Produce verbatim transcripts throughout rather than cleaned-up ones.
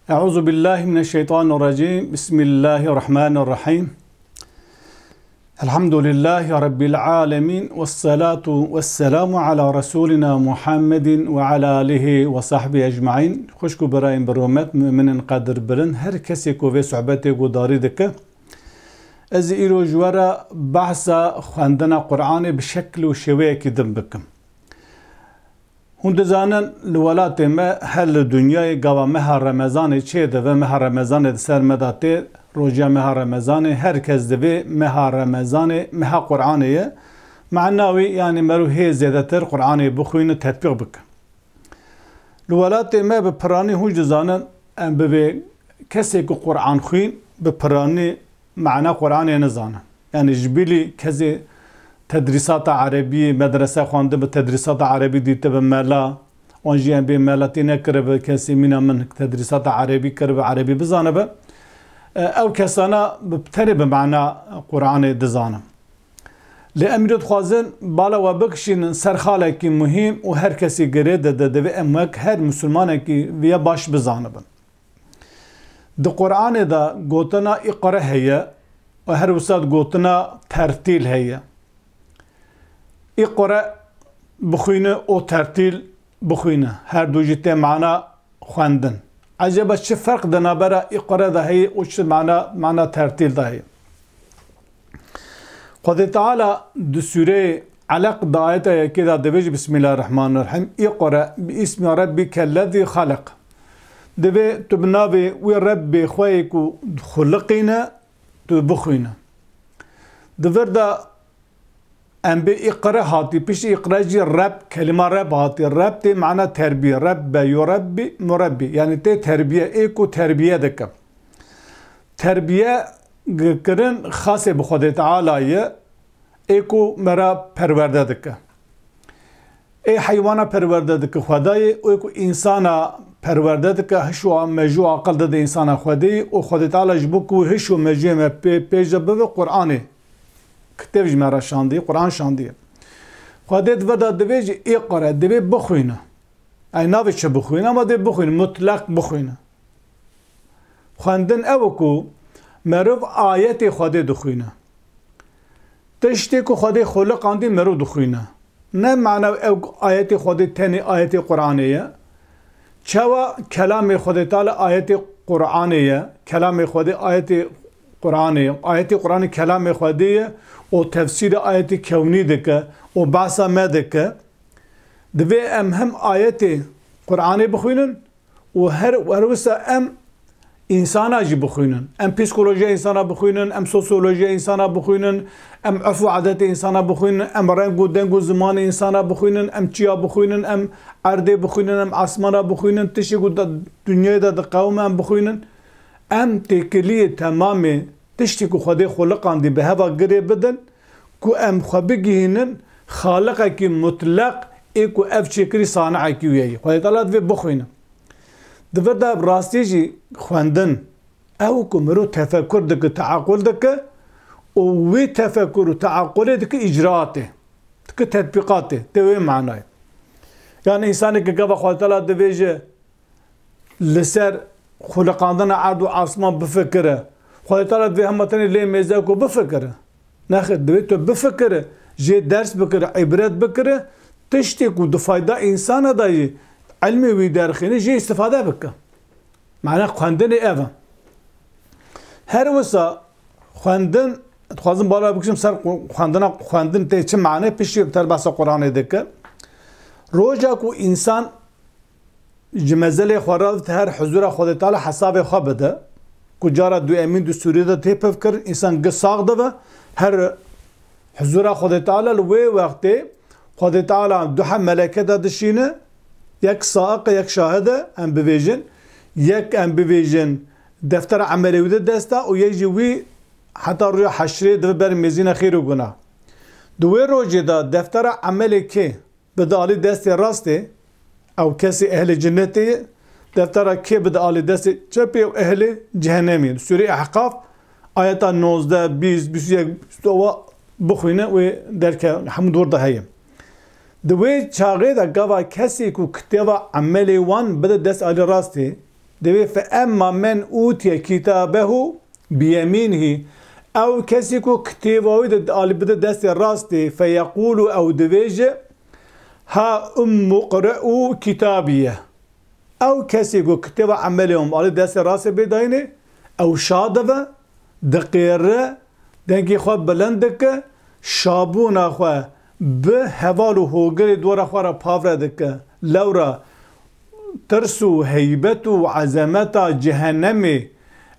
Euzu billahi mineşşeytanirracim. Bismillahirrahmanirrahim. Elhamdülillahi Rabbil alemin. Vessalatu vesselamu ala Resulina Muhammedin ve ala alihi ve sahbihi ecmain. Xwişk û birayên bi rûmet, muminin qedir bilind, her kesê ku vê sohbetê gudarî dike. Ez îro ji we re behsa xwendina Qur'anê bi şekil û şêweyekî din bikim. Hûn dizanin, li welatê me her li dinyayê gava meha Remezanê çêdibe, meha Remezanê di ser me de tê, roja meha Remezanê, her kes divê meha Remezanê, meha Qur'anê ye. Mana wî, yanî mero hê zêdetir Qur'anê bixwîne, tetbîq bike. Li welatê me bi piranî hûn dizanin, em bibê kesê ku Qur'an xwîn, bi piranî mana Qur'anê nizane. Yanî ji bilî kesê tedrîsata erebî, medrese xwendin bi tedrîsata erebî dîtibe mela, wan jî em bê mela tê nekiribe, kesê mîna min tedrîsata erebî kiribe, erebî bizanibe. E, ew kesana bi, tenê bi mana Qur'anê dizane. Lê em îro dixwazin bala we bikişînin ser xalekî muhîm û her kesî girê dide, divê em wek her misilmanekî viya baş bizanibin. Di Qur'anê de gotina îqre heye û her wisa gotina tertîl heye. Îqre bixwîne û tertîl bixwîne. Her du jî tê mana xwendin. Eceba çi ferq di navbera îqre de heye û çi mana, mana tertîl de heye? Xwedê Teala di sûreyê Elek di ayeta yekê de dibêje, Bismillahirrahmanirrahim, Îqre bi îsmi rebbikellezî xeleq. Divê tu bi navê wî Rebbê xwe yê ku xuliqîne, tu bixwîne. Di vir de em bê îqre hatî, piştî îqre jî reb, kelîma reb hatî. Reb tê mana terbîye. Rebbe yurebbî murebbî. Yanî tê terbiye, ê ku terbiye dike. Terbiye kirin xasê bi Xwedê Teala ye, ê ku me re perwerde dike. Ê heywana perwerde dike Xwedayê, û ê ku însana perwerde dike, hiş û mejû aqil dide însana Xwedê, û Xwedê Teala ji bo ku hiş û mejûyê me pê, pêş de bibe Qur'anê. Kitêb ji me re şandiye, Qur'an şandiye. Xwedê di vir de divê jî îqre, divê bixwîne. Ey navê çi bixwîne, ama divê bixwîne, mutlaq bixwîne. Xwendin ew e ku merov ayetê Xwedê dixwîne. Tiştê ku Xwedê xuliqandî merov dixwîne. Ne mana ew ayetê Xwedê tenê ayetê Qur'anê ye. Çawa kelamê Xwedê Teala ayetê Qur'anê ye? Kelamê Xwedê ayetê Qur'anê ye. Ayetê Qur'anê kelamê Xwedê ye û tefsîrê ayetê kewnî dike û behsa me dike. Divê em hem ayetê Qur'anê bixwînin, û her, her wisa em însana jî bixwînin. Em psîkolojiya însana bixwînin, em sosyolojiya însana bixwînin, em urf û adetê însana bixwînin, em reng û deng û zimanê însana bixwînin, em çiya bixwînin, em erdê bixwînin, em asmana bixwînin, tiştê ku da, dinyayê de diqewime em bixwînin. Em têkiliyê temamê tiştê ku Xwedê xuliqandî bi heva girê bidin, ku em xwe bigihînin xaliqekî mutleq ê ku ev çêkirî sanihekî wî ye. Xwedê Teala divê bixwîne. Di vir de bi rastî jî xwendin ew ku mirov tefekur dike, teaqul dike û wê tefekur û teaqulê dike îcraatê, dike tetbîqatê, tê wê manayê. Yani însanê ku gava Xwedê Teala divê ji li ser xuliqandina erd û asman bifikire. Xwedê Teala divê hema tenê lê mêze ku bifikire. Nexêr, divê tu bifikire, jê ders bikire, îbret bikire, tiştê ku di fayda însana de yê, ilmê wî derxîne, jê îstifade bike. Mane xwendinê ev e. Her wisa xwendin, dixwazim bala bikişim ser xwendina, xwendin tê çi mane, piştî ter behsa Quranê dike. Roja ku însan ji mezelê xwe re her huzura Xwedê Teala hesabê xwe bide, ku cara duemîn di sûrê de tê pevkirin, însan gi sax dibe, her huzura Xwedê Teala li wê wextê Xwedê Teala duha meleke de dişîne, yek saiq e, yek şahid e, em bivêjin, yek em bivêjin deftera emelê wî di dest de û yek jî wî heta roja heşrê dibe ber mêzîna xêr û guna. Di wê rojê de deftera emelê kê? Bide alî destê rastê, ew kesê ehlê cennetê ye, deftera kê bide alî destê çepê, ew ehlê cehennemê ye. Sûrê Ehqaf, ayeta nozdeh, bîst, bîst û yek, bîst û dua bixwîne wê derke hemû dor de heye. Di wê çaxê de gava kesê ku kitêba emelê wan bide dest alî rastê, Divê fe emma men utiye kitabehu biyemînhî. Ew kesî ku kitêba wî di alî bide destê rastê, feyeqûlu ew divêje, ha ummuqre'u kitabiye. Ew kesî ku kitêba emelê wan alî destê rastê bê dayînê, ew şa dive, diqêre, dengê xwe bilind dike, şabûna xwe bi heval û hogirê dora xwe re pavre dike. Lewra tirs û heybet û ezemeta cehennemê,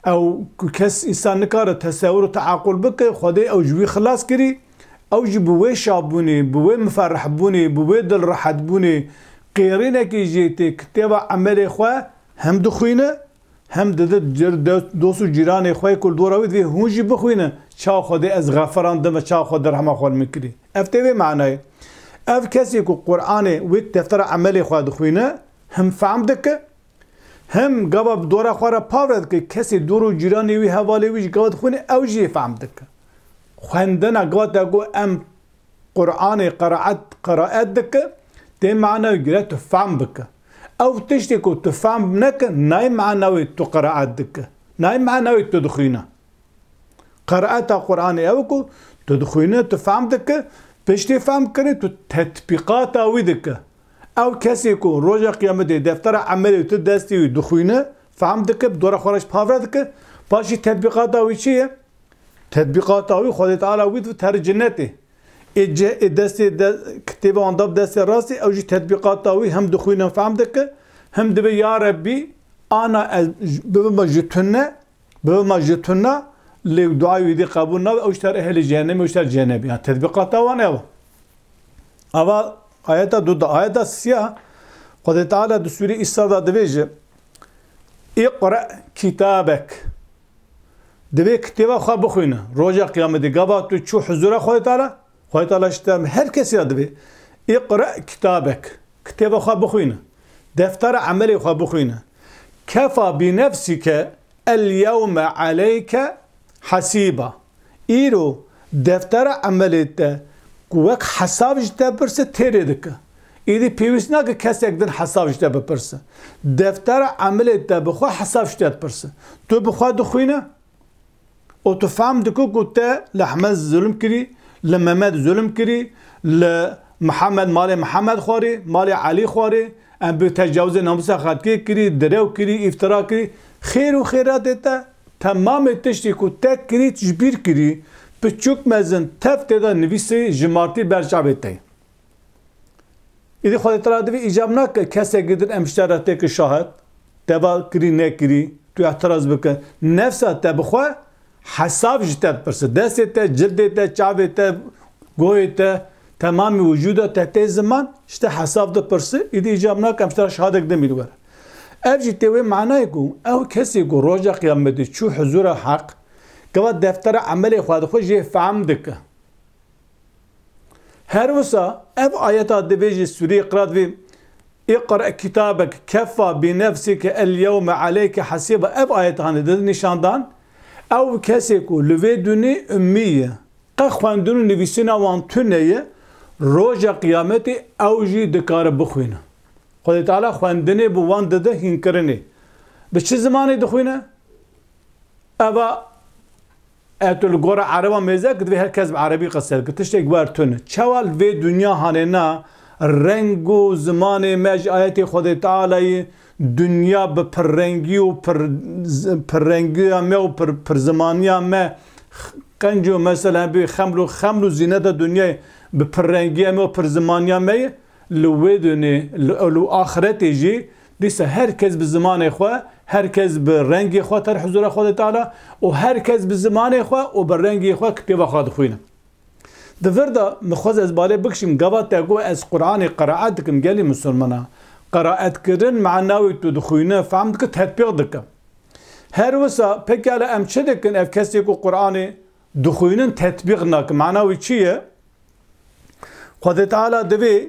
ew ku kes însan nikare tesewir û teaqul bike, Xwedê ew ji wî xilas kirî, ew jî bi wê şabûnê, bi wê miferrihbûnê, bi wê dilrehetbûnê qêrînekî jê tê kitêba emelê xwe hem dixwîne, hem dide cir-, dost, dost û cîranê xwe ku li dora wî divê hûn jî bixwînin, çawa Xwedê ez xeferandim ve çawa Xwedê rehma xwe li min kirî. Ev tê vê manayê. Ev kesê ku Qur'anê wê deftera emelê xwe dixwîne, hem fehm dike, hem gava bi dora xwe re pavre dike, kesê dor û cîranê wî, hevalê wî jî gava dixwîne, ew jî fehm dike. Xwendina gava te ku em Qur'anê qeraet, qeraet dike, tê mana wî gire tu fehm bike. Ew tiştê ku tu fehm neke, nayê mana wê tu qeraet dike. Nayê mana wê tu dixwîne. Qeraeta Qur'anê ew ku tu dixwîne, tu fehm dike, piştê fehm kirin tu tetbîqata wî dike. Ew kesê ku roja qiyametê deftera emelê tu destê wî dixwîne, fehm dike, bi dora xwe re ji pavre dike, paşî tetbîqata wî çi ye? Tetbîqata wî Xwedê Teala wî di ter cinnetê. Ê ce-, ê destê de, kitêba wan da bi destê rastê, ew jî tetbîqata wî hem dixwîne, fehm dike, hem dibe, ya Rebbî, ana ez j-, bibime ji tune, bibime ji tune, lê dua wî dê qebûl nabe, ew ji ter ehlê cehennemê, ew ji ter cehennemê. Yani tetbîqata wan ew. Ava ayeta du da, ayeta siya, Xwedê Teala di Sûrê Îsra da dibêje, "Îqre kitabek." Divê kitêba xwe bixwîne. Roja qiyametê gava tu çû huzura Xwedê Teala, Xwedê Teala ji te her kesî re divê, "Îqre kitabek." Kitêba xwe bixwîne. Deftera emelê xwe bixwîne. "Kefa bi nefsike el yewme aleyke hasîba." Îro deftera emelê te ku wek hesab ji te pirse, têrê dike. Îdî pêwîst nake kesek din hesab ji te bipirse. Deftera emelê te bi xwe hesab ji te dipirse. Tu bi xwe dixwîne û tu fehm dike ku te li Ehmed zulm kirî, li Mehmed zulm kirî, li Mihemed, malê Mihemed xwarê, malê Elî xwarê, em bi tecawizê namûsa xelkê kirî, direw kirî, îftira kirî. Xêr û xêratê te, temamê tiştê ku te kirî, ji bîr kirî, piçûk mezin tev tê de nivîsî, jimartî ber çavê te. Îdî Xwedê Teala divê îcab nake kesek din em ji te re têke şahed, te va kirî nekirî, tu îtiraz bike. Nefsa te bi xwe hesab ji te dipirse. Destê te, cildê te, çavê te, goyê te, temamî wicûda te tê ziman, ji te hesab dipirse, îdî îcab nake em ji te re şahadek din bî li we re. Ev jî tê wê manayê ku ew kesê ku roja qiyametê çû huzura Heq, gava deftera emelê xwe dixwe jê fehm dike. Her wisa ev ayeta divê ji Sûreyê Qirad vê, "Îqre kitabek kefa bi nefsike el yewme aleyke hasîba." Ev ayet hanê dide nîşandan, ew kesê ku li vê dunê ummî ye, qe xwendin û nivîsîna wan tune ye, roja qiyametê ew jî dikare bixwîne. Xwedê Teala xwendinê bi wan dide hînkirinê. Bi çi zimanê dixwîne? Eva, e, tu li gora Ereba mêze ki divê her kes bi Erebî qise dike. Tiştek wer tune. Çawa li vê dinya hanê na reng û zimanê me ji ayetê Xwedê Tealayê, dinya bi pirrengî û pir-, z-, pirrengiya me û pir-, pirzimaniya me, qenc û mesela bi xeml û, xeml û zîneta dinyayê bi pirrengiya me û pirzimaniya me ye. Li wê dunê, li, li axiretê jî dîsa her kes bi zimanê xwe, her kes bi rengê xwe ter huzura Xwedê Teala û her kes bi zimanê xwe û bi rengê xwe kitêba xwe dixwîne. Di vir de min xwest ez balê bikişim, gava te got ez Qur'anê qiraet dikim, gelî misilmana. Qiraetkirin mana wê tu dixwîne, fehm dike, tetbîq dike. Her wisa pekala em çi dikin, ev kesê ku Qur'anê dixwînin tetbîq nakin. Mana wî çi ye? Xwedê Teala divê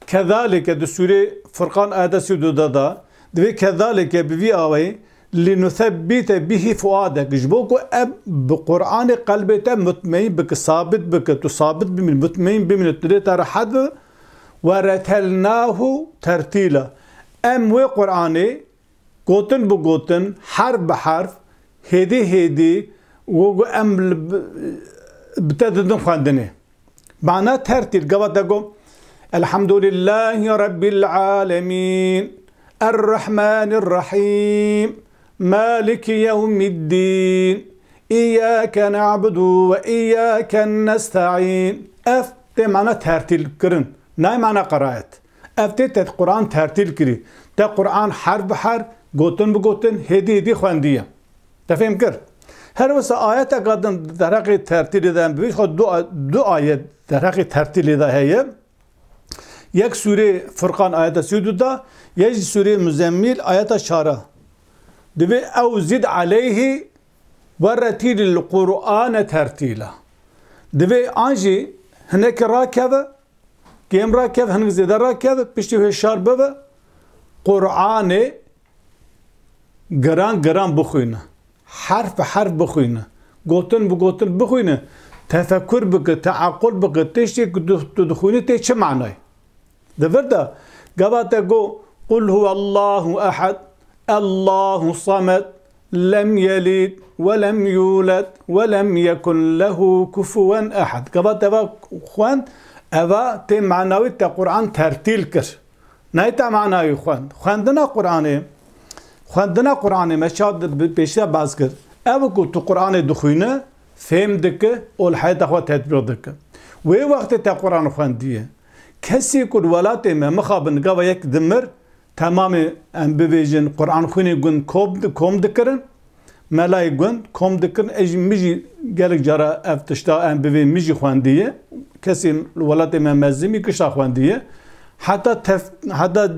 kezalike di sûrê Furqan ayeta sî û du de da, divê kezalike bi vî awayî, "Linuthebbite bihi fuadek." Ji bo ku em bi Qur'anê qelbê te mutmeîn bike, sabit bike, tu sabit bimîn, mutmeîn bimîne, tu lê te rehet be, "Ve retelnahu tertîla." Em wê Qur'anê Gotin bi gotin, herf bi herf, hêdî hêdî, wê ku em li, bi, bi te didin xwendinê. Mana tertîl, gava te got, Elhamdulillahî Rabbil Alemîn, Errahmanirrahîm, Maliki Yewmiddîn, İyyâke na'budu ve iyyâke nesta'în. Ev tê mana tertîl kirin. Nayê mana qiraet. Ev tê te Quran tertîl kirî. Te Quran herf bi herf, gotin bi gotin, hêdî hêdî xwendiye. Te fêm kir? Her wisa ayeteka din derheqê tertîlê de em bibî, xwe du, du ayet derheqê tertîlê de heye. Yek sûrê Furqan ayeta sî û du da, yek jî sûrê Muzemmîl ayeta çara. Divê ew zid aleyhî ve retîlil Qur'ane tertîla. Divê an jî hinekî rakeve, kêm rakeve, hinek zêde rakeve, piştî hişyar bibe, Qur'anê giran giran bixwîne. Herf bi herf bixwîne. Gotin bi gotin bixwîne. Tefekur bike, teaqul bike. Tiştê ku tu, tu dixwînî tê çi manayê? Di vir de gava te got, Qul huwallahu ehad, Allahu samed, lem yelid ve lem yulad ve lem yekun lehu kufuwen ehad. Gava te va xwend, eva tê manawî te Quran tertîl kir. Nayê te manayî xwend. Xwendina Quranê, xwendina Quranê me çawa di, bi, pêşiya baz kir. Ew ku tu Quranê dixwîne, fêm dike û li heyata xwe tetbîq dike. Wê wextê te Quran xwendiye. Kesî ku li welatê me mixabin gava yek dimir, temamê em bibêjin Quranxwînê gund kom, kom dikirin. Melayê gund kom dikirin, ez jî, min jî gelek cara ev tişta em bivê min jî xwendiye. Kesên li welatê me mezin bî gişta xwendiye. Heta tef-, heta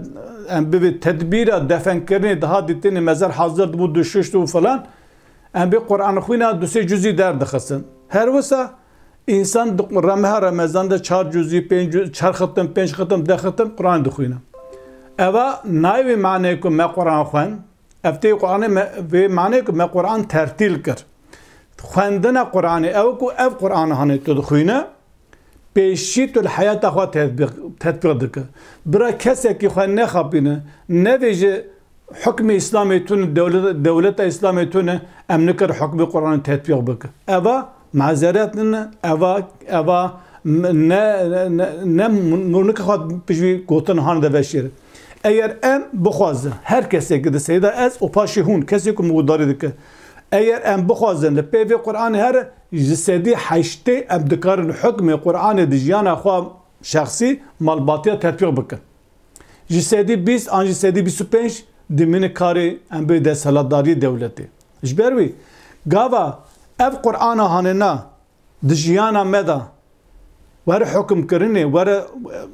em bivê tedbîra defenkirinê daha dîtinê mezer hazir dibû, dişuşt û filan. Em bê Quranxwîna du sê cuzî derdixistin. Her wisa însan di remeha Remezan de çar cuzî, pênc cuz-, çar xitim, pênc xitim, deh xitim Quran dixwîne. Eva nayê wê maneyê ku me Quran xwend. Ev tê Qur'anê me, vê manê ku me Qur'an tertîl kir. Xwendina Qur'anê, ew ku ev Qur'an hanê tu dixwîne, pêşî tu li heyata xwe tetbîq, tetbîq dike. Bira kesekî xwe nexapîne, nevêje hukmê Îslamê tune, dewlet-, dewleta Îslamê tune, em nikir hukmê Qur'anê tetbîq bike. Eva mazeret ne, eva, eva ne, ne, ne, ne mûnika xwe piştî gotin han de veşêre. Eger em bixwazin, her kesê ki di seyda ez û paşê hûn, kesê ku mudarî dike, eger em bixwazin li pê vê Qur'anê here, ji sedî heştê em dikarin hukmê Qur'anê di jiyana xwe şexsî malbatiya tetbîq bikin. Ji sedî bîst an ji sedî bîst û pênc dimîne karê em bê desthilatdariyê dewletê. Ji ber wî, gava ev Qur'ana hanêna di jiyana me de were hukmkirinê, were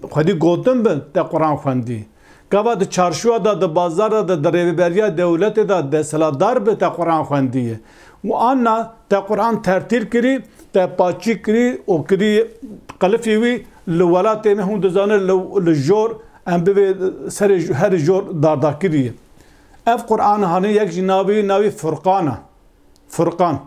xwedî gotin bi te Quran xwendî. Gava di çarşûya de, di bazar de, di, di rêveberiya dewletê de desthilatdar bi te Quran xwendiye. Û anna te Quran tertîl kirî, te paçî kirî û kirî qilifî wî li welatê me hûn dizane li, li jor em bivê serê j-, herî jor dardakirî ye. Ev Quran hanê yek jî navê, navê Furqan e. Furqan.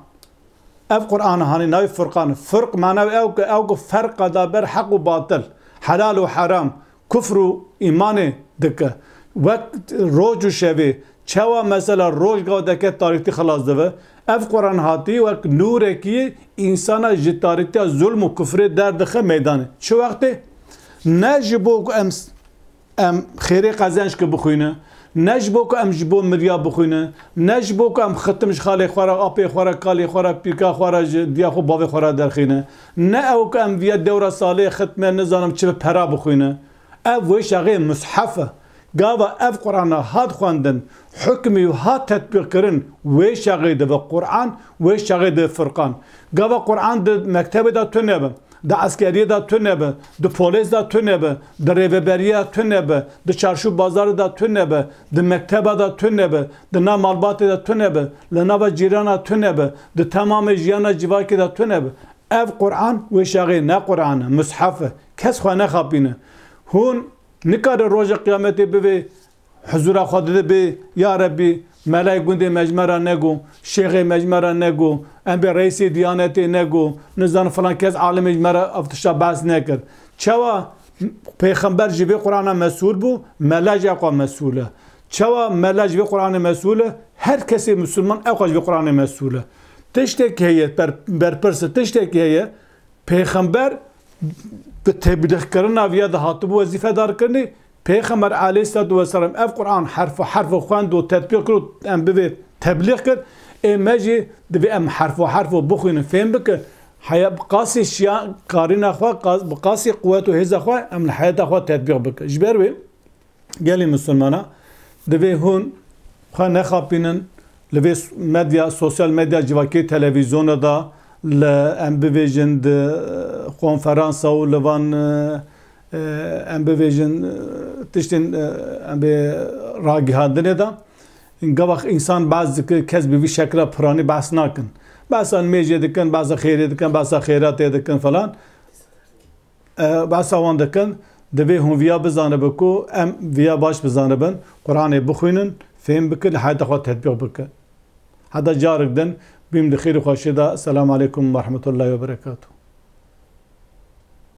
Ev Qur'an hanê navê Furqan. Furq mana ew ku, ew ku ferqa da ber heq û batil, helal û heram, kufr û îmanê dike. Wek roj û şevê, çawa mesela roj gav deke tarîktî xilas dibe. Ev Qur'an hatî wek nûrekî însana ji tarîktiya zulm û kufrê derdixe meydanê. Çi wextê? Ne ji bo ku em s-, em xêrê qezenc ki bixwîne, ne ji bo ku em ji bo mirya bixwîne, ne ji bo ku em xitim ji xalê xwe re, apê xwe re, kalê xwe re, pîrka xwe re, ji diya xwe, bavê xwe re derxîne, ne ew ku em viya dewra salê xitme, nizanim çi bi pera bixwîne. Ev wê şexê mushef e. Gava ev Qur'ana hat xwendin, hukmî hat tetbîq kirin, wê şexê dibe Qur'an, wê şexê dibe Furqan. Gava Qur'an di mektebê de tune be. Di eskeriyê de tune be, di polês de tune be, di rêveberiya tune be, di çarşû bazarê de tune be, di mekteba de tune be, di nav malbatê de tune be, li nava cîrana tune be, di temamê jiyana civakê de tune be. Ev Qur'an wê şexê ne Qur'an e, mushef e. Kes xwe nexapîne. Hûn nikare roja qiyametê bivê Huzura xwe dide bê, ya Rebbî, melay gundê me ji me re nego, şêxê me ji me re nego, em bê reîsê diyanetê nego, nizanim filan kes alimê ji me re ev tişta behs nekir. Çawa pêxember ji vê Qur'ana mesûl bû, mela jî xwe mesûl e. Çawa mela ji vê Qur'anê mesûl e, her kesê misilman ew xwe ji vê Qur'anê mesûl e. Tiştekî heye, ber-, berpirs e, tiştekî heye, pêxember bi teblîxkirina viya de hatibû wezîfedarkirinê, Pêxember aleyhisselatu vesselam ev Qur'an herf û herf xwend û tetbîq kir û em bivê teblîx kir, ê me jî divê em herf û herf û bixwînin, fêm bikin. Heya bi qasî şiya karîna xwe, qas-, bi qasî quwet û hêza xwe em li heyata xwe tetbîq bikin. Ji ber wê gelê misilmana divê hûn xwe nexapînin li vê s-, medya, sosyal medya civakî, televîzyona de, li, em bivêjin di, e, konferansa û li van, e, e, em bivêjin, e, tiştên, e, em bê ragihandinê de. Gava însan behs dike, kes bi vî şekila piranî behs nakin. Behsa nimêjê dikin, behsa xêrê dikin, behsa xêratê dikin falan. E, behsa wan dikin, divê hûn viya bizanibe ku em viya baş bizanibin, Qur'anê bixwînin, fêm bikin, li heyata xwe tetbîq bikin. Heta carek din, bîm di xêr û xweşiyê de. Selamu aleykum ve rahmetullahi ve berekatuhu.